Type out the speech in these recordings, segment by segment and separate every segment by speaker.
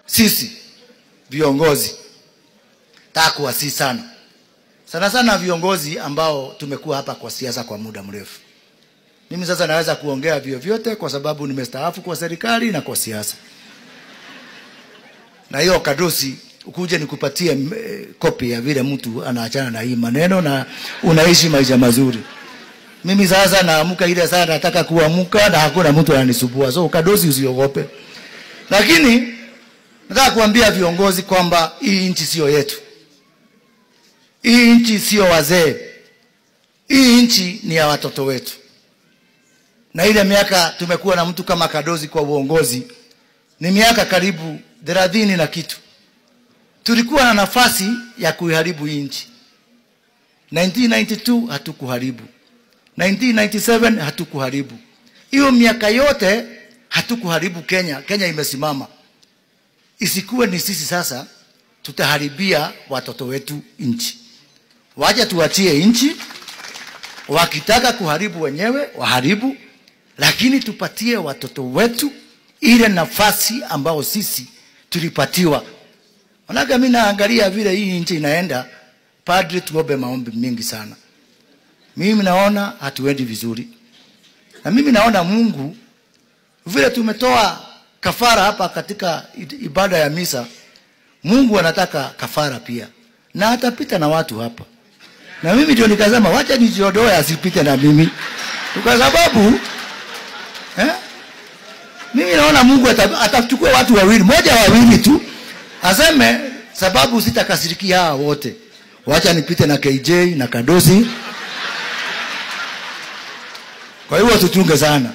Speaker 1: Sisi viongozi takuwasihi sana. Sana sana viongozi ambao tumekuwa hapa kwa siasa kwa muda mrefu. Mimi sasa naweza kuongea vyovyote kwa sababu nimestaafu kwa serikali na kwa siasa. Na hiyo Kadosi ukuje nikupatie kopi ya vile mtu anaachana na hii maneno na unaishi maisha mazuri. Mimi sasa naamka ile saa nataka kuamka na hakuna mtu ananisumbua. So Kadosi usiogope. Lakini nataka kuambia viongozi kwamba hii nchi sio yetu. Hii nchi sio wazee. Hii nchi ni ya watoto wetu. Na ile miaka tumekuwa na mtu kama Kadosi kwa uongozi ni miaka karibu 30 na kitu. Tulikuwa na nafasi ya kuiharibu hii nchi. 1992 hatukuharibu. 1997 hatukuharibu. Hiyo miaka yote hatukuharibu Kenya. Kenya imesimama. Isikuwe ni sisi sasa tutaharibia watoto wetu nchi. Wacha tuachie nchi. Wakitaka kuharibu wenyewe waharibu, lakini tupatie watoto wetu ile nafasi ambao sisi tulipatiwa. Manake mimi naangalia vile hii nchi inaenda, padri, tuombe maombi mingi sana. Mimi naona hatuendi vizuri. Na mimi naona Mungu vile tumetoa kafara hapa katika ibada ya misa, Mungu anataka kafara pia. Na atapita na watu hapa. Na mimi ndio nikasema wacha nijiondoe asipite na mimi. Kwa sababu mimi naona Mungu atachukua watu wawili, moja wawili tu. Aseme sababu sitakasirikia hawa wote. Wacha nipite na KJ na Kadosi. Kwa hiyo tuchunge sana.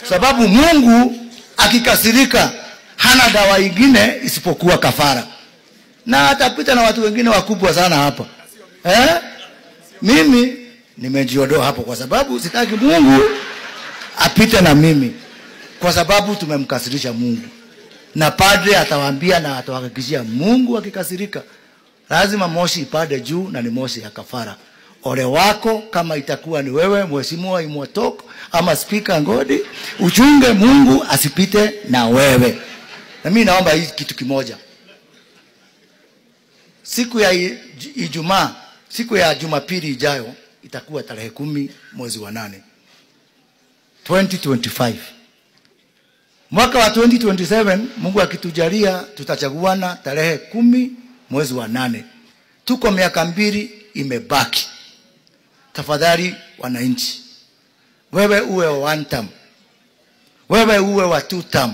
Speaker 1: Sababu Mungu akikasirika hana dawa ingine isipokuwa kafara. Na atapita na watu wengine wakubwa sana hapa. Mimi nimejiondoa hapo kwa sababu sitaki Mungu apite na mimi. Kwa sababu tumemkasirisha Mungu. Na padre atawaambia na atawahakikishia Mungu akikasirika lazima moshi ipande juu na ni moshi ya kafara. Ole wako kama itakuwa ni wewe Mheshimiwa Imwatok ama Speaker Ngodi, uchunge Mungu asipite na wewe. Na mimi naomba hii kitu kimoja. Siku ya Ijumaa, siku ya Jumapili ijayo itakuwa tarehe 10 mwezi wa 8 2025. Mwaka wa 2027 Mungu akitujalia tutachaguana tarehe 10 mwezi wa 8. Tuko miaka 2 imebaki. Tafadhali wananchi, wewe uwe wa one term, wewe uwe wa two term,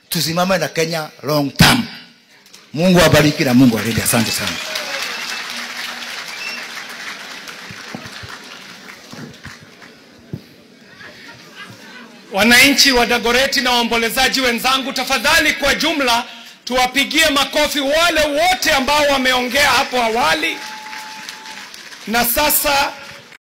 Speaker 1: tusimame na Kenya long term. Mungu abariki na Mungu alinde. Asante sana.
Speaker 2: Wananchi wa Dagoretti na waombolezaji wenzangu, tafadhali kwa jumla tuwapigie makofi wale wote ambao wameongea hapo awali. Na sasa